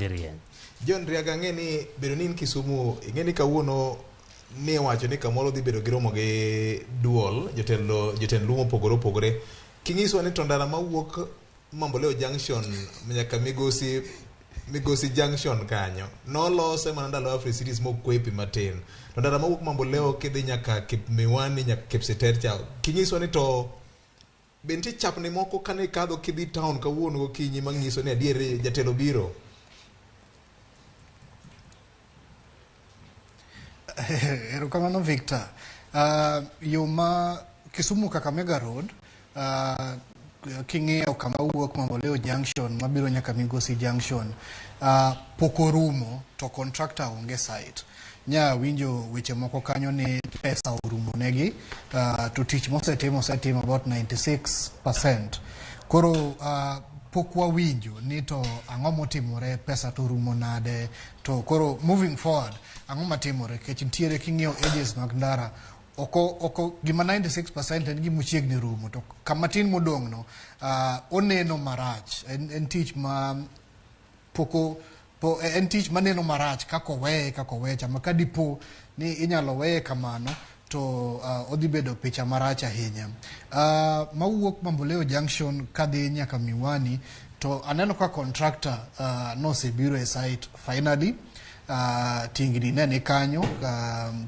dhi rieny. John Riaga, ang'e ni bedo ni in Kisumu, ing'e ni kawuono ni wacho ni kamoro dhi bedo gi romo gi duol jotelo jotend luo mopogore opogore. Kingiswa ni to ndara mawuok Mamboleo Junction nyaka Migosi Migosi Junction kanyo nolose mana ndalo Afri Cities mokwe pi matin. To ndara mawuok Mamboleo kidhi nyaka Kip Miwani nyaka Kipsiter cha kinyiswa ni to be nitie chapni moko kane ikadho kidhi town kawuono gokinyi manyiso ni adier jatelo biro. Erokamano Victor. Yo ma Kisumu Kakamega Road king'iyo kama wuok Mamboleo Junction mabiro nyaka Migosi Junction pok orumo to contractor onge site. Nya winjo weche moko kanyo ni pesa orumo negi to tich mosetim osetim about 96%. Koro pok wawinjo ni to ang'o motimore, pesa to orumo nade, to koro moving forward ang'o matimore nikech nitiere king'iyo ages mag ndara oko oko gima 96% en gima ochiegni rumo to kama tin modong' no oneno marach en tich ma poko po, en tich maneno marach kaka oweye kaka oweye cha ma ka dipo ni inyalo weye kamano to odhi bedo picha marach ahinya. Mawuok Mamboleo Junction kadhi nyaka Miwani to aneno ka contractor nosebiro e site finally. Tingni ne ni kanyo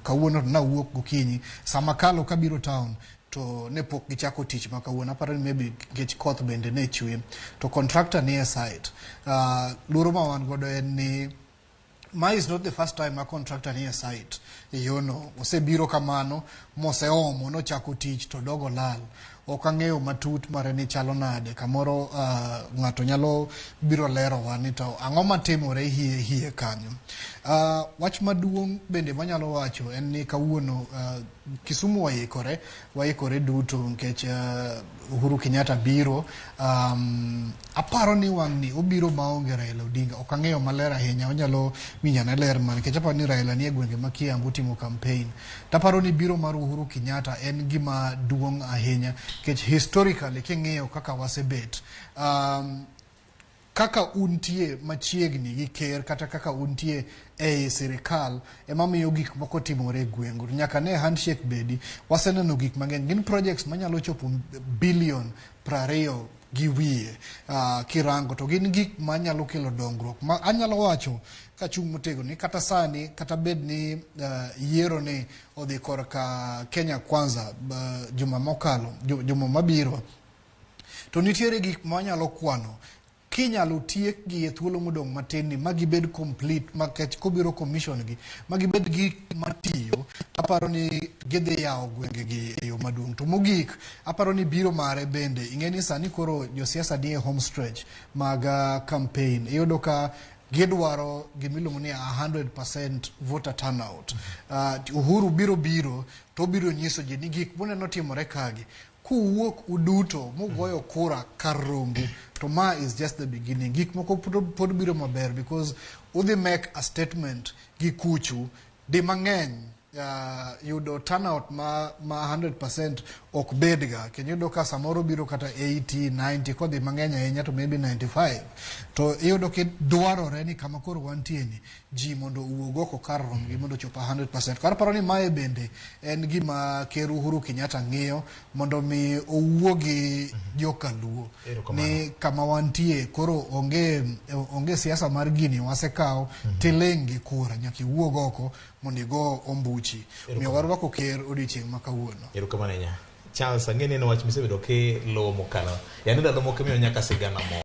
kawuono to nawuok gokinyi sama kalo kabiro town to ne pok gichako tich ma kawuono aparo ni maybe nikech koth bende ne chwe to contractor ni e site. Luoro ma wan godo en ni ma is not the first time a contractor ni e site e yono osebiro kamano moseomo nochako tich to dogo lal ok ang'eyo matut mare ni chalo nade kamoro ng'ato nyalo biro lerowa ni to ang'o matimore hie hie kanyo. Wach maduong' bende manyalo wacho en ni kawuono Kisumu waikore waikore duto nikech Uhuru Kenyatta biro aparo ni wang'ni obiro maonge Raila Odinga ok ang'eyo maler ahinya onyalo winjane ler man nikech aparo ni Raila nie gwenge ma Kiambu timo campaign taparo ni biro mar Uhuru Kenyatta en gima duong' ahinya nikech historically king'iyo kaka wasebet kaka untie machiegni gi ker kata kaka untie ei sirikal ema miyo gik moko timore e gweng'u. Nyaka ne handshake bedi, waseneno gik mang'eny. Gin projects manyalo chopo billion 20 gi wiye kirango to gin gik manyalo kelo dongruok. Ma anyalo wacho kachung' motegno ni kata sani kata bed ni yiero ni odhi korka Kenya Kwanza juma mokalo, juma mabiro, to nitiere gik ma wanyalo kwano kinyalo tiekgi e thuolo modong' matin ni ma gibed complete makech kobiro commission gi ma gibed gik matiyo aparo ni gidhi yawo gwenge gi e yo maduong'. To mogik aparo ni biro mare bende ing'e ni sani koro josiasa nie home stretch mag campaign iyudo ka gidwaro gimiluongo ni 100% voter turnout. Uhuru biro biro to obiro nyiso ji ni gik moneno timore kagi kuwuok uduto mugoyo kura kar rombu to ma is just the beginning. Gik moko pod biro maber because udhi make a statement gi kuchu di mang'eny yudo turnout ma 100% ok bedga kendo iyudo ka samoro biro kata 80 90 kodhi mang'eny ahinya to maybe 95 to iyudo ki dwarore ni kama koro wantie ni ji mondo owuog oko kar romgi mondo ochop 100%. Koro aparo ni mae bende en gima Ker Uhuru Kenyatta ng'iyo mondo mi owuo gi jokaluo ni kama wantie koro onge onge siasa mar gini wasekawo tiling' gi kura nyaka iwuog oko mondo igo ombuchi. Omiyo warwako ker odiochieng' ma kawuono. Erokamano ahinya. Charles, ang'e ni en wach misebedo kiluwo mokalo. Yani ndalo moko imiyo nyaka sigana moro.